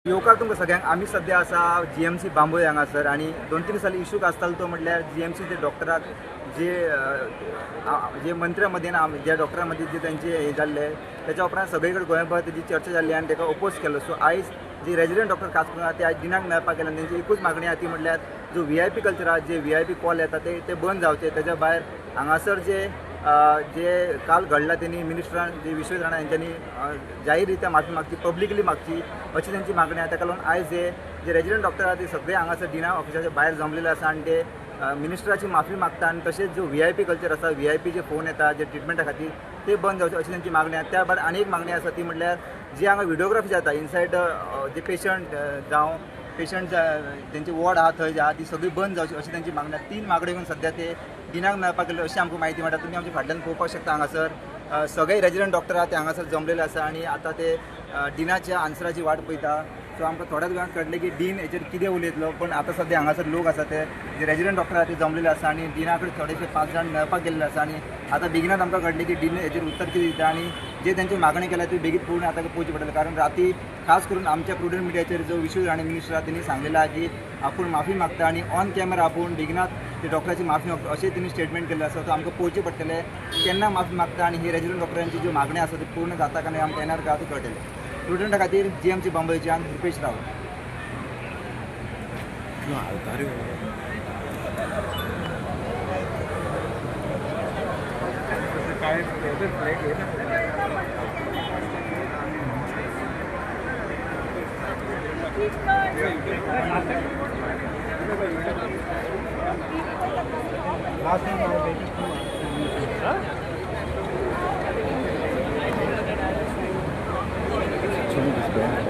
येवकार तुमकां सगळ्यांक. आमी सद्या आसा जीएमसी बांबोळे हांगासर आनी 2-3 दिसांनी इशू आसतालो तो म्हटल्यार जीएमसी ते डॉक्टराक जे जे मंत्र्या मदीं ज्या डॉक्टरां मदीं जे तेंचे हें जाल्ले तेच्या उपरांत सगळे कडेन गोंयभर तेजी चर्चा जाल्ली आनी तेका ओपोज केलो. सो आयज जे रेजिडंट डॉक्टर खास करून ते आयज डिनाक मेळपाक गेले आनी तेंची एकूच मागणी आसा ती म्हटल्यार जो व्हीआयपी कल्चर आसा, जे व्हीआयपी कॉल येता ते बंद जावचे. तेच्या भायर हांगासर जे जे काल घडला तेणी मिनिस्टरान जे विश्वजीत राणा हेंच्यांनी जाहीर रित्या माफी मागची, पब्लिकली मागची अशी तेंची मागणी आसा. ताका लागून आयज जे जे रेजिडंट डॉक्टर आसा ते सगळे हांगासर डिना ऑफिसाच्या भायर जमलेले आसा आनी ते मिनिस्टराची माफी मागता आनी तशेंच जो व्हीआयपी कल्चर आसा, व्हीआयपी जे फोन येता जे ट्रिटमेंटा खातीर ते बंद जावचे अशी तेंची मागणी आसा. त्या भायर आनी एक मागणी आसा ती म्हटल्यार जी हांगा व्हिडियोग्राफी जाता इनसायड जे पेशंट जावं पेशंट तेंचे वॉर्ड आहा थंय जे आहा ती सगळी बंद जावची अशी तेंची मागणी आसा. 3 मागण्यो घेवन सद्या ते डिनाक मेळपाक गेले अशी आमकां म्हायती मेळटा. तुमी आमच्या फाटल्यान पळोवपाक शकता हांगासर सगळे रेजिडंट डॉक्टर आहा ते हांगासर जमलेले आसा आनी आतां ते डिनाच्या आन्सराची वाट पळयता. सो आमकां थोड्याच वेळान कळटलें की डीन हेचेर कितें उलयतलो, पण आतां सद्या हांगासर लोक आसा ते जे रेजिडंट डॉक्टर आहा ते जमलेले आसा आनी डिना कडेन थोडेशे 5 जाण मेळपाक गेल्ले आसा आनी आतां बेगिनात आमकां कळटलें की डीन हेचेर उत्तर कितें दिता आनी जे तेंची मागणी केल्या ती बेगीन पूर्ण आतां पोवची पडटलें. कारण राती खास करून आमच्या प्रुडंट मिडियाचेर जो विश्वजीत राणे मिनिस्टर आहा तेणी सांगलेलें आहा की आपूण माफी मागता आनी ऑन कॅमेरा आपूण बेगिनात ते डॉक्टराची माफी मागता अशें तेणी स्टेटमेंट केल्लें आसा. सो आमकां पळोवचें पडटलें केन्ना माफी मागता आनी ही रेजिडंट डॉक्टरांची ज्यो मागण्यो आसा त्यो पूर्ण जाता काय आमकां येणार काय तें कळटलें. प्रुडंटा खातीर जीएमसी बांबोळेच्यान Rupesh Rawat. Last time I waited 2 hours. Show me this bag.